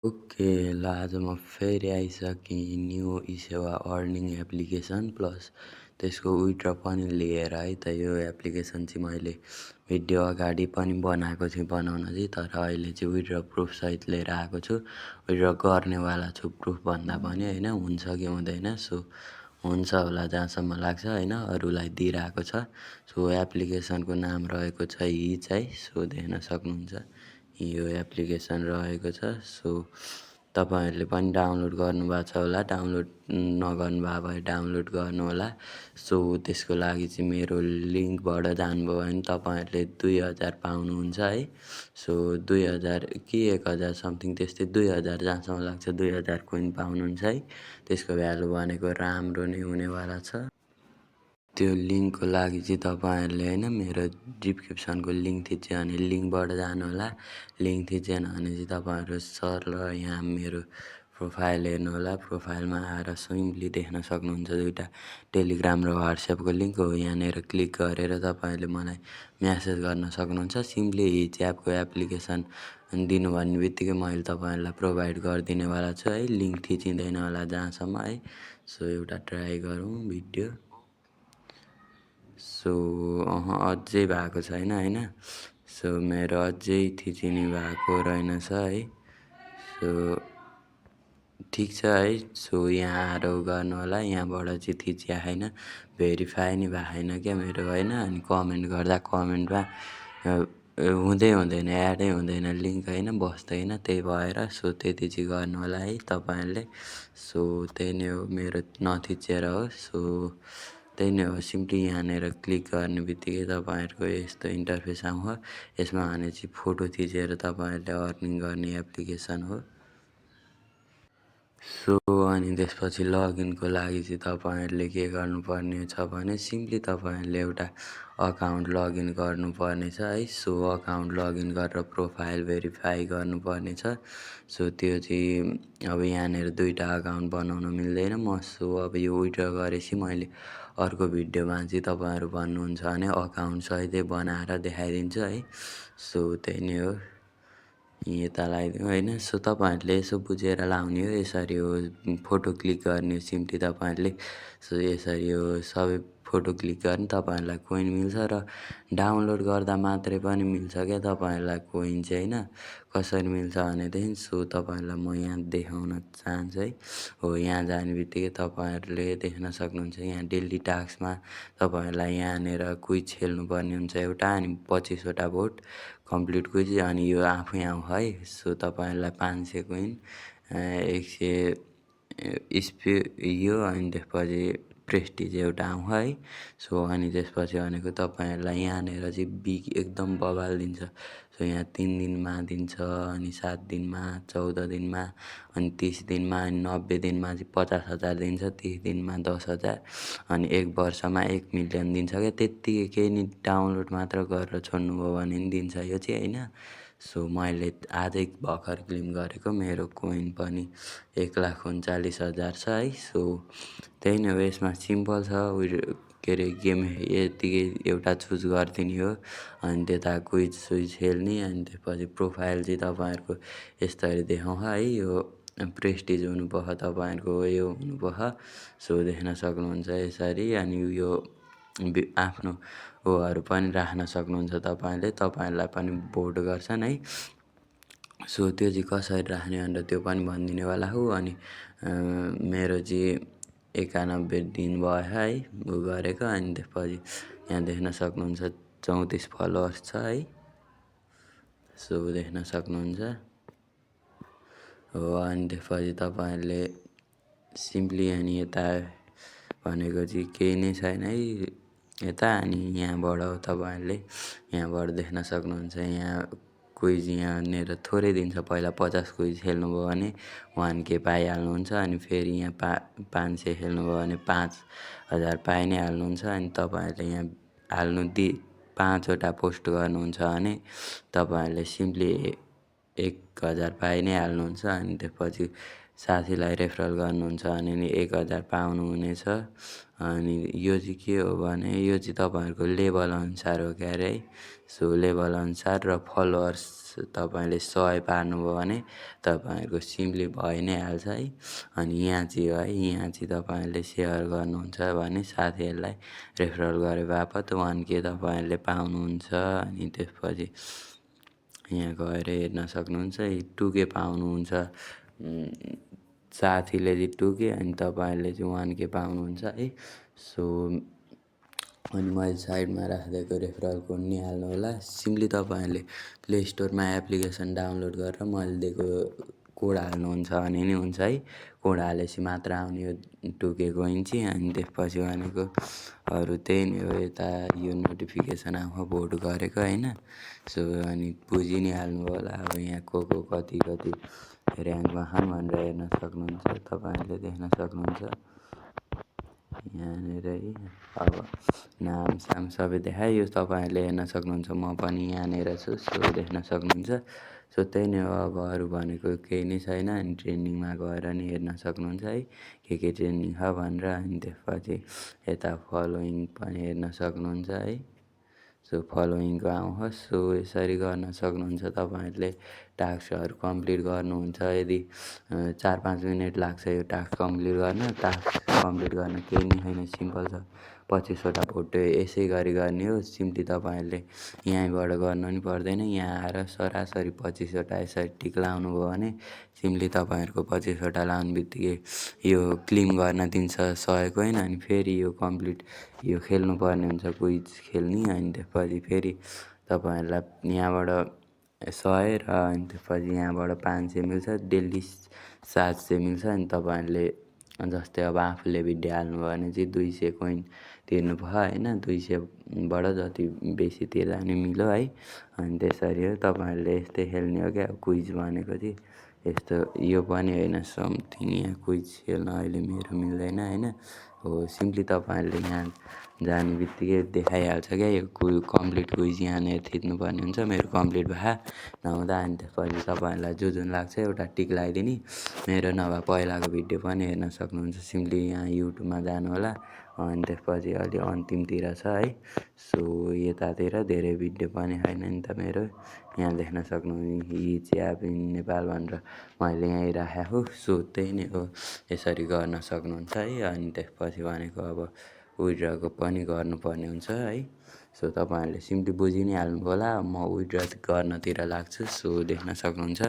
Okay ल आज म फेरि आइसकेँ new eSewa earning application plus त्यसको विथड्र पनि लिएर है त यो एप्लिकेसन चाहिँ मैले भिडियो अगाडि पनि बनाएको थिएँ बनाउन चाहिँ तर अहिले चाहिँ विथड्र प्रुफसहित लिएर आएको छु। विथड्र गर्नेवाला छु प्रुफ भन्दा पनि होइन हुन्छ कि हुँदैन सो हुन्छ होला जहाँसम्म लाग्छ होइन अरूलाई दिइरहेको छ। सो एप्लिकेसनको नाम रहेको छ हिच है सो देख्न सक्नुहुन्छ यो एप्लिकेसन रहेको छ। सो तपाईँहरूले पनि डाउनलोड गर्नुभएको छ होला डाउनलोड नगर्नुभएको भए डाउनलोड गर्नु होला। सो त्यसको लागि चाहिँ मेरो लिङ्कबाट जानुभयो भने तपाईँहरूले 2000 पाउनुहुन्छ है। सो 2000 कि 1000 समथिङ त्यस्तै 2000 जहाँसम्म लाग्छ 2000 कोइन पाउनुहुन्छ है। त्यसको भ्यालु भनेको राम्रो नै हुनेवाला छ। त्यो लिङ्कको लागि चाहिँ तपाईँहरूले होइन मेरो डिस्क्रिप्सनको लिङ्क थिच्यो भने लिङ्कबाट जानु होला। लिङ्क थिचेन भने चाहिँ तपाईँहरू सरल यहाँ मेरो प्रोफाइल हेर्नु होला। प्रोफाइलमा आएर सिम्पली देख्न सक्नुहुन्छ दुईवटा टेलिग्राम र वाट्सएपको लिङ्क हो। यहाँनिर क्लिक गरेर तपाईँहरूले मलाई म्यासेज गर्न सक्नुहुन्छ। सिम्पली हिच एपको एप्लिकेसन दिनु भन्ने बित्तिकै मैले तपाईँहरूलाई प्रोभाइड गरिदिनेवाला छु है। लिङ्क थिचिँदैन होला जहाँसम्म है। सो एउटा ट्राई गरौँ भिडियो। सो अझै भएको छैन होइन। सो मेरो अझै थिचिने भएको रहेनछ है। सो ठिक छ है। सो यहाँ आएर गर्नु होला यहाँबाट चाहिँ थिचिया छैन भेरिफाई नै भएको छैन क्या मेरो होइन। अनि कमेन्ट गर्दा कमेन्टमा हुँदै हुँदैन एडै हुँदैन लिङ्क होइन बस्दैन त्यही भएर सो त्यति चाहिँ गर्नु होला है तपाईँहरूले। सो त्यही नै हो मेरो नथिचेर हो। सो त्यही नै हो सिम्पली यहाँनिर क्लिक गर्ने बित्तिकै तपाईँहरूको यस्तो इन्टरफेस आउँछ। यसमा भनेपछि फोटो थिचेर तपाईँहरूले अर्निङ गर्ने एप्लिकेसन हो। सो अनि त्यसपछि लगइनको लागि चाहिँ तपाईँहरूले के गर्नुपर्ने छ भने सिम्पली तपाईँहरूले एउटा अकाउन्ट लगइन गर्नुपर्ने छ है। सो अकाउन्ट लगइन गरेर प्रोफाइल भेरिफाई गर्नुपर्ने छ। सो त्यो चाहिँ अब यहाँनिर दुईवटा अकाउन्ट बनाउन मिल्दैन सो अब यो विथड्र गरेपछि मैले अर्को भिडियोमा चाहिँ तपाईँहरू भन्नुहुन्छ भने अकाउन्ट सहितै बनाएर देखाइदिन्छु है। सो त्यही नै हो यता लगाइदिउँ होइन। सो तपाईँहरूले यसो बुझेर लाउने हो यसरी हो फोटो क्लिक गर्ने सिम्पली तपाईँहरूले। सो यसरी हो सबै फोटो क्लिक गर्ने तपाईँहरूलाई कोइन मिल्छ र डाउनलोड गर्दा मात्रै पनि मिल्छ क्या तपाईँहरूलाई कोइन चाहिँ होइन। कसरी मिल्छ भनेदेखि सो तपाईँहरूलाई म यहाँ देखाउन चाहन्छु है। हो यहाँ जाने बित्तिकै तपाईँहरूले देख्न सक्नुहुन्छ यहाँ डेली टास्कमा तपाईँहरूलाई यहाँनिर क्विज खेल्नुपर्ने हुन्छ एउटा अनि 25वटा भोट कम्प्लिट क्विज अनि यो आफै आउँछ है। सो तपाईँहरूलाई 500 कोइन 100 यो अनि त्यसपछि प्रेस्टिज एउटा आउँछ है। सो अनि त्यसपछि भनेको तपाईँहरूलाई यहाँनिर चाहिँ बिग एकदम बवाल दिन्छ। सो यहाँ 3 दिनमा दिन्छ अनि 7 दिनमा 14 दिनमा अनि 30 दिनमा अनि 90 दिनमा चाहिँ 50,000 दिन्छ 30 दिनमा 10,000 अनि 1 वर्षमा 1 मिलियन दिन्छ क्या। त्यत्तिकै केही नि डाउनलोड मात्र गरेर छोड्नुभयो भने नि दिन्छ यो चाहिँ होइन। सो मैले आजै भर्खर क्लेम गरेको मेरो कोइन पनि 1,39,000 छ है। सो त्यही नै हो यसमा सिम्पल छ के अरे गेम यतिकै एउटा चुज गरिदिने हो अनि त्यता क्विज सुइज खेल्ने अनि त्यसपछि प्रोफाइल चाहिँ तपाईँहरूको यस्तरी देखाउँछ है। यो प्रेस्टिज हुनुपर्छ तपाईँहरूको यो हुनुपर्छ। सो देख्न सक्नुहुन्छ यसरी अनि यो आफ्नो ओहरू पनि राख्न सक्नुहुन्छ तपाईँले तपाईँहरूलाई पनि भोट गर्छन् है। सो त्यो चाहिँ कसरी राख्ने भनेर त्यो पनि भनिदिनेवाला हो। अनि मेरो चाहिँ 91 दिन भयो है उ गरेको अनि त्यसपछि यहाँ देख्न सक्नुहुन्छ 34 फलोवर्स छ है। सो देख्न सक्नुहुन्छ हो अनि त्यसपछि तपाईँहरूले सिम्पली अनि यता भनेको चाहिँ केही नै छैन है यता अनि यहाँबाट तपाईँहरूले यहाँबाट देख्न सक्नुहुन्छ यहाँ क्विज यहाँनिर थोरै दिन्छ पहिला 50 क्विज खेल्नुभयो भने 1K पाइहाल्नुहुन्छ अनि फेरि यहाँ 500 खेल्नुभयो भने 5,000 पाइ नै हाल्नुहुन्छ। अनि तपाईँहरूले यहाँ हाल्नु 5वटा पोस्ट गर्नुहुन्छ भने तपाईँहरूले सिम्पली 1,000 पाइ नै हाल्नुहुन्छ। अनि त्यसपछि साथीलाई रेफरल गर्नुहुन्छ भने नि 1,000 पाउनुहुनेछ। अनि यो चाहिँ के हो भने यो चाहिँ तपाईँहरूको लेभल अनुसार हो क्या अरे है। सो लेभल अनुसार र फलोवर्स तपाईँले 100 पार्नुभयो भने तपाईँहरूको सिम्पली भइ नै हाल्छ है। अनि यहाँ चाहिँ तपाईँहरूले सेयर गर्नुहुन्छ भने साथीहरूलाई रेफरल गरे बापत 1K तपाईँहरूले पाउनुहुन्छ। अनि त्यसपछि यहाँ गएर हेर्न सक्नुहुन्छ 2K पाउनुहुन्छ। साथीले चाहिँ 2K अनि तपाईँहरूले चाहिँ 1K पाउनुहुन्छ है। सो अनि मैले साइडमा राखिदिएको रेफरल कोड निहाल्नु होला। सिम्पली तपाईँहरूले प्ले स्टोरमा एप्लिकेसन डाउनलोड गरेर मैले दिएको कोड हाल्नुहुन्छ भने नि हुन्छ है। कोड हालेपछि मात्र आउने यो 2K कोइन चाहिँ। अनि त्यसपछि भनेको अरू त्यही नै हो, यता यो नोटिफिकेसन आउँछ भोट गरेको होइन। सो अनि बुझि नै हाल्नु होला। अब यहाँ को कति ऱ्याङ्कमा छन् भनेर हेर्न सक्नुहुन्छ, तपाईँहरूले देख्न सक्नुहुन्छ यहाँनिर है। अब नामसाम सबै देखायो, यो तपाईँहरूले हेर्न सक्नुहुन्छ। म पनि यहाँनिर छु, सो देख्न सक्नुहुन्छ। सो त्यही नै हो, अब अरू भनेको केही नै छैन। अनि ट्रेन्डिङमा गएर नि हेर्न सक्नुहुन्छ है के ट्रेन्डिङ छ भनेर। अनि त्यसपछि यता फलोइङ पनि हेर्न सक्नुहुन्छ है। सो फलोइङको आउँछ। सो यसरी गर्न सक्नुहुन्छ तपाईँहरूले। टास्कहरू कम्प्लिट गर्नुहुन्छ। यदि 4-5 मिनट लाग्छ यो टास्क कम्प्लिट गर्न। टास्क कम्प्लिट गर्न केही नै छैन, सिम्पल छ। 25वटा भोट यसै गरी गर्ने हो। सिम्पली तपाईँहरूले यहीँबाट गर्नु नि पर्दैन। यहाँ आएर सरासरी 25वटा यसरी टिक लाउनु भयो भने सिम्पली तपाईँहरूको 25वटा लाउने बित्तिकै यो क्लेम गर्न दिन्छ 100 कोइन। अनि फेरि यो कम्प्लिट यो खेल्नुपर्ने हुन्छ, क्विज खेल्ने। अनि त्यसपछि फेरि तपाईँहरूलाई यहाँबाट 100 र अनि त्यसपछि यहाँबाट 500 मिल्छ। डेली 700 मिल्छ। अनि तपाईँहरूले जस्तै अब आफूले भिडियो हाल्नुभयो भने चाहिँ 200 कोइन तिर्नु भयो होइन। 200बाट जति बेसी तिर्दा पनि मिल्यो है। अनि त्यसरी हो, तपाईँहरूले यस्तै खेल्ने हो क्या। क्विज भनेको चाहिँ यस्तो यो पनि होइन समथिङ। यहाँ क्विज खेल्न अहिले मेरो मिल्दैन होइन। हो सिम्पली तपाईँहरूले यहाँ जाने बित्तिकै देखाइहाल्छ क्या यो कम्प्लिट क्विज यहाँनिर थिच्नुपर्ने हुन्छ। मेरो कम्प्लिट भए नहुँदा अनि त्यसपछि तपाईँहरूलाई जुन लाग्छ एउटा टिक लगाइदिने। मेरो नभए पहिलाको भिडियो पनि हेर्न सक्नुहुन्छ। सिम्पली यहाँ युट्युबमा जानु होला। अनि त्यसपछि अलि अन्तिमतिर छ है। सो यतातिर धेरै भिडियो पनि छैन नि त मेरो। यहाँ देख्न सक्नुहुन्छ हिच्याप इन नेपाल भनेर मैले यहीँ राखेको। सो त्यही नै हो, यसरी गर्न सक्नुहुन्छ है। अनि त्यसपछि भनेको अब विड्रको पनि गर्नुपर्ने हुन्छ है। सो तपाईँहरूले सिम्पली बुझि नै हाल्नु होला। म विड्र गर्नतिर लाग्छु। सो देख्न सक्नुहुन्छ।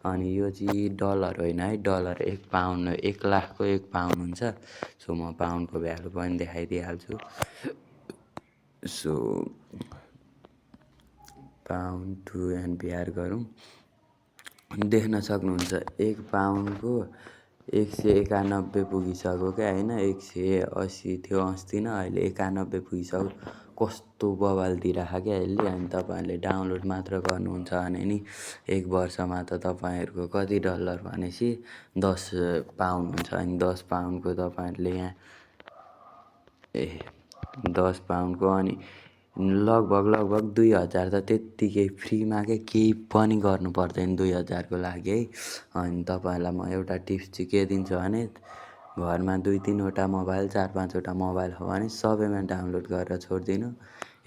अनि यो चाहिँ डलर होइन है, डलर 1 पाउन्ड 1 लाखको 1 पाउन्ड हुन्छ। सो म पाउन्डको भ्यालु पनि देखाइदिइहाल्छु। सो पाउन्ड टु एनपिआर गरौँ। देख्न सक्नुहुन्छ 1 पाउन्डको 191 पुगिसक्यो क्या होइन। 180 थियो अस्ति न, अहिले 91 पुगिसक्यो। कस्तो बवाल दिइराख्यो क्या यसले। अनि तपाईँहरूले डाउनलोड मात्र गर्नुहुन्छ भने नि 1 वर्षमा त तपाईँहरूको कति डलर भनेपछि 10 पाउन्ड हुन्छ। अनि 10 पाउन्डको तपाईँहरूले यहाँ 10 पाउन्डको अनि लगभग 2000 त त्यत्तिकै फ्रीमा केही पनि गर्नु पर्दैन 2000को लागि है। अनि तपाईँहरूलाई म एउटा टिप्स चाहिँ के दिन्छु भने घरमा 2-3वटा मोबाइल 4-5वटा मोबाइल हो भने सबैमा डाउनलोड गरेर छोडिदिनु।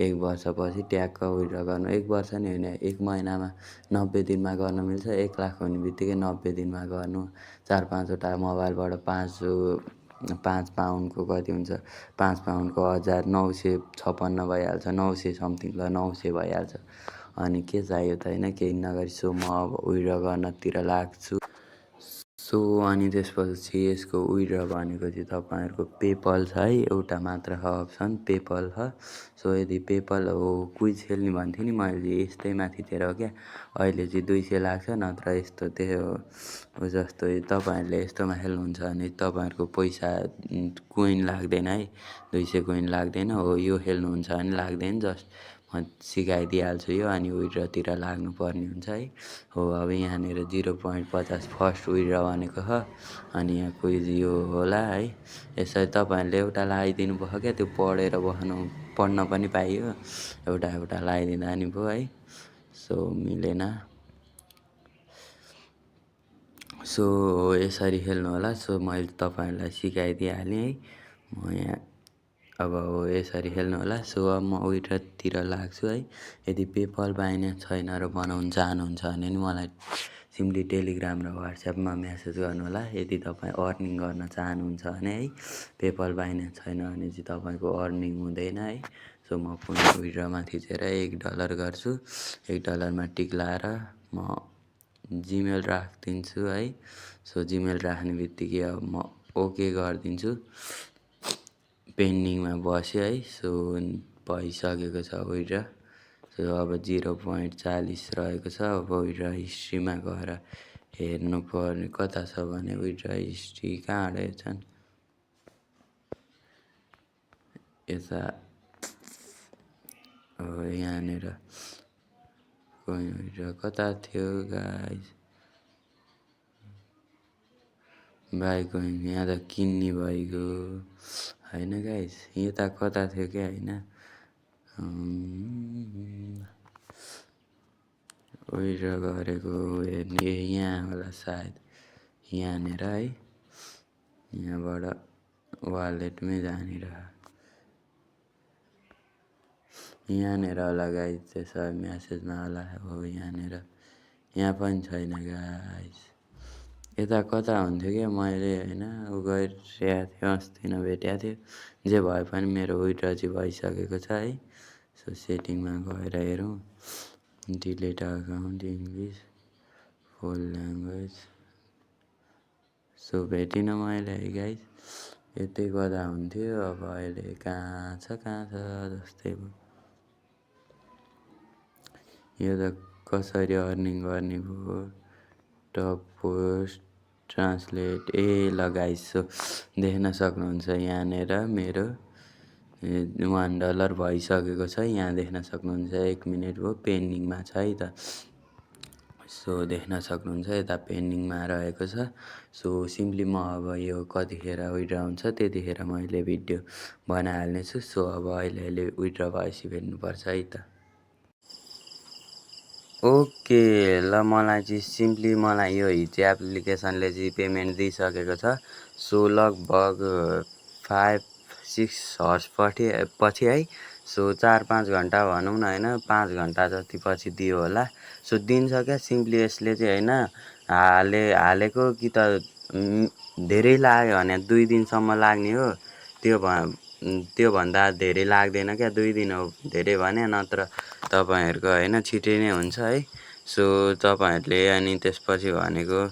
1 वर्षपछि ट्याक्क विड्र गर्नु। 1 वर्ष नि होइन, 1 महिनामा 90 दिनमा गर्न मिल्छ। 1 लाख हुने बित्तिकै 90 दिनमा गर्नु। 4-5वटा मोबाइलबाट 5 पाउन्डको कति हुन्छ, 5 पाउन्डको 1956 भइहाल्छ। 900 समथिङ ल 900 भइहाल्छ। अनि के चाहियो त होइन, केही नगरी। सो म अब विड्र गर्नतिर लाग्छु। सो अनि त्यसपछि यसको विड्र भनेको चाहिँ तपाईँहरूको पेपल छ है। एउटा मात्र छ अप्सन पेपल छ। सो यदि पेपल हो क्विज खेल्ने भन्थेँ नि मैले, यस्तै माथितिर हो क्या। अहिले चाहिँ 200 लाग्छ, नत्र यस्तो त्यो जस्तो तपाईँहरूले यस्तोमा खेल्नुहुन्छ भने तपाईँहरूको पैसा कोइन लाग्दैन है। 200 कोइन लाग्दैन हो। यो खेल्नुहुन्छ भने लाग्दैन। जस्ट म सिकाइदिइहाल्छु यो। अनि विड्रतिर लाग्नुपर्ने हुन्छ है। हो अब यहाँनिर 0.50 फर्स्ट विड्र भनेको छ। अनि यहाँ क्विज यो होला है। यसरी तपाईँहरूले एउटा लगाइदिनु भयो क्या, त्यो पढ्न पनि पाइयो। एउटा लगाइदिँदा नि भयो है। सो मिलेन। सो यसरी खेल्नु होला। सो मैले तपाईँहरूलाई सिकाइदिइहालेँ है। म यहाँ अब हो यसरी खेल्नु होला। सो अब म विड्रोतिर लाग्छु है। यदि पेपल बाइनेन्स छैन र बनाउन चाहनुहुन्छ भने नि मलाई सिम्पली टेलिग्राम र वाट्सएपमा म्यासेज गर्नुहोला। यदि तपाईँ अर्निङ गर्न चाहनुहुन्छ भने है। पेपल बाइनेन्स छैन भने चाहिँ तपाईँको अर्निङ हुँदैन है। सो म पुनः विड्रोमा थिचेर $1 गर्छु। $1मा टिक लाएर म जिमेल राखिदिन्छु है। सो जिमेल राख्ने बित्तिकै अब म ओके गरिदिन्छु। पेन्डिङमा बस्यो है। सो भइसकेको छ विड्रो। सो अब 0.40 रहेको छ। अब विड्रो हिस्ट्रीमा गएर हेर्नु पर्ने कता छ भने विड्रो हिस्ट्री कहाँ रहेछन् यता यहाँनिर विड्रो कता थियो गाइस। बाई कोइन यहाँ त किन्ने भइगयो होइन गाइस। यता कता थियो क्या होइन। विड्रो गरेको हेर्ने यहाँ होला सायद यहाँनिर है। यहाँबाट वालेटमै जाने रह यहाँनिर होला गाइस। त्यसो म्यासेजमा होला हो यहाँनिर। यहाँ पनि छैन गाइस। यता कता हुन्थ्यो क्या मैले होइन उ गरिरहेको थिएँ अस्ति भेटेको थियो। जे भए पनि मेरो विड्रो चाहिँ भइसकेको छ है। सो सेटिङमा गएर हेरौँ। डिलिट अकाउन्ट इङ्ग्लिस फुल ल्याङ्ग्वेज। सो भेटिनँ मैले है गाइस। यतै गर्दा हुन्थ्यो। अब अहिले कहाँ छ जस्तै भयो। यो त कसरी अर्निङ गर्ने भयो। टप पोस्ट ट्रान्सलेट ल गाइस। सो देख्न सक्नुहुन्छ यहाँनिर मेरो $1 भइसकेको छ। यहाँ देख्न सक्नुहुन्छ 1 मिनट भयो पेन्डिङमा छ है त। सो देख्न सक्नुहुन्छ यता पेन्डिङमा रहेको छ। सो सिम्पली म अब यो कतिखेर विड्रो हुन्छ त्यतिखेर मैले भिडियो बनाइहाल्नेछु। सो अब अहिले विड्रो भएपछि भेट्नुपर्छ है त। ओके ल मलाई चाहिँ सिम्पली मलाई यो हिज एप्लिकेसनले चाहिँ पेमेन्ट दिइसकेको छ। सो लगभग 5-6 हर्स पछि है। सो 4-5 घन्टा भनौँ न होइन 5 घन्टा जति पछि दियो होला। सो दिन्छ क्या सिम्पली यसले चाहिँ होइन हालेको कि त धेरै लाग्यो भने 2 दिनसम्म लाग्ने हो। त्योभन्दा धेरै लाग्दैन क्या 2 दिन हो धेरै भने। नत्र तपाईँहरूको होइन छिटै नै हुन्छ है। सो तपाईँहरूले अनि त्यसपछि भनेको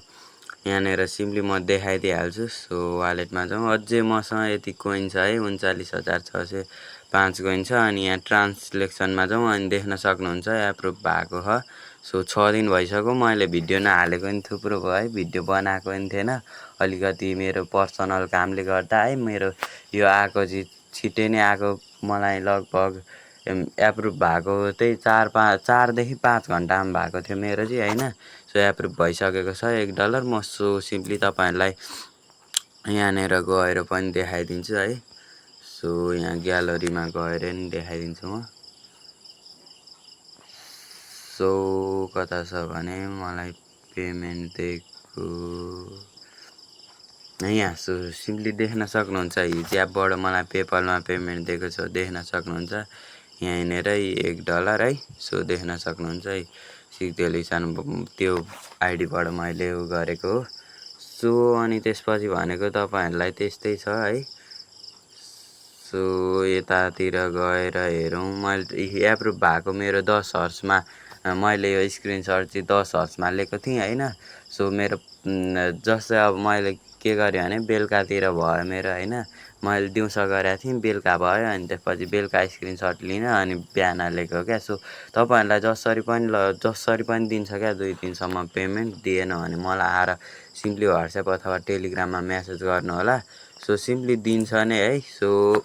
यहाँनिर सिम्पली म देखाइदिइहाल्छु। सो वालेटमा जाउँ। अझै मसँग यति कोइन छ है 39,605 कोइन छ। अनि यहाँ ट्रान्सलेसनमा जाउँ अनि देख्न सक्नुहुन्छ एप्रुभ भएको छ। सो 6 दिन भइसक्यो मैले भिडियो नहालेको नि थुप्रो भयो है। भिडियो बनाएको नि थिएन अलिकति मेरो पर्सनल कामले गर्दा है। मेरो यो आएको चाहिँ छिटै नै आएको। मलाई लगभग एप्रुभ भएको त्यही 4देखि 5 घन्टामा भएको थियो मेरो चाहिँ होइन। सो एप्रुभ भइसकेको छ $1। म सो सिम्पली तपाईँहरूलाई यहाँनिर गएर पनि देखाइदिन्छु है। सो यहाँ ग्यालरीमा गएर नि देखाइदिन्छु म। सो कता छ भने मलाई पेमेन्ट दिएको यहाँ। सो सिम्पली देख्न सक्नुहुन्छ हिज एपबाट मलाई पेपलमा पेमेन्ट दिएको छ देख्न सक्नुहुन्छ यहाँनिर $1 है। सो देख्न सक्नुहुन्छ है सिक्देल इसान त्यो आइडीबाट मैले उ गरेको हो। सो अनि त्यसपछि भनेको तपाईँहरूलाई त्यस्तै छ है। सो यतातिर गएर हेरौँ। मैले एप्रुभ भएको मेरो 10 हर्समा मैले यो स्क्रिनसट चाहिँ 10 हर्समा लिएको थिएँ होइन। सो मेरो जस्तै अब मैले के गरेँ भने बेलुकातिर भयो मेरो होइन। मैले दिउँसो गरेको थिएँ बेलुका भयो। अनि त्यसपछि बेलुका स्क्रिनसट लिन अनि बिहान लिएको क्या। सो तपाईँहरूलाई जसरी पनि दिन्छ क्या 2 दिनसम्म पेमेन्ट दिएन भने मलाई आएर सिम्पली वाट्सएप अथवा टेलिग्राममा म्यासेज गर्नु होला। सो सिम्पली दिन्छ नै है। सो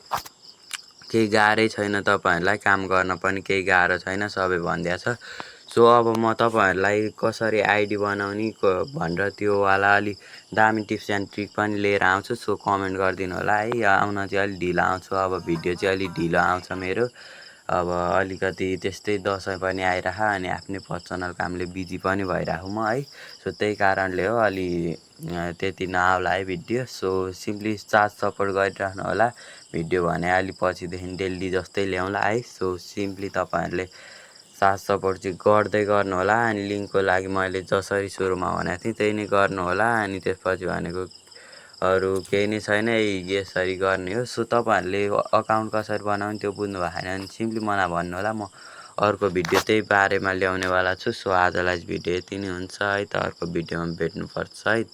केही गाह्रै छैन तपाईँहरूलाई काम गर्न पनि केही गाह्रो छैन सबै भनिदिएको छ। सो अब म तपाईँहरूलाई कसरी आइडी बनाउने भनेर त्योवाला अलि दामी टिप्स एन्ड ट्रिक पनि लिएर आउँछु। सो कमेन्ट गरिदिनु होला है। आउन चाहिँ अलिक ढिलो आउँछु। अब भिडियो चाहिँ अलिक ढिलो आउँछ मेरो। अब अलिकति त्यस्तै दसैँ पनि आइरह अनि आफ्नै पर्सनल कामले बिजी पनि भइरहेको म है। सो त्यही कारणले हो अलि त्यति नआउला है भिडियो। सो सिम्पली साथ सपोर्ट गरिराख्नु होला। भिडियो भने अलि पछिदेखि डेली जस्तै ल्याउँला है। सो सिम्पली तपाईँहरूले साथ सपोर्ट चाहिँ गर्दै गर्नु होला। अनि लिङ्कको लागि मैले जसरी सुरुमा भनेको थिएँ त्यही नै गर्नु होला। अनि त्यसपछि भनेको अरू केही नै छैन, यसरी गर्ने हो। सो तपाईँहरूले अकाउन्ट कसरी बनाउने त्यो बुझ्नु भएको छैन भने सिम्पली मलाई भन्नु होला, म अर्को भिडियो त्यही बारेमा ल्याउनेवाला छु। सो आजलाई भिडियो यति नै हुन्छ है त, अर्को भिडियोमा भेट्नुपर्छ है त।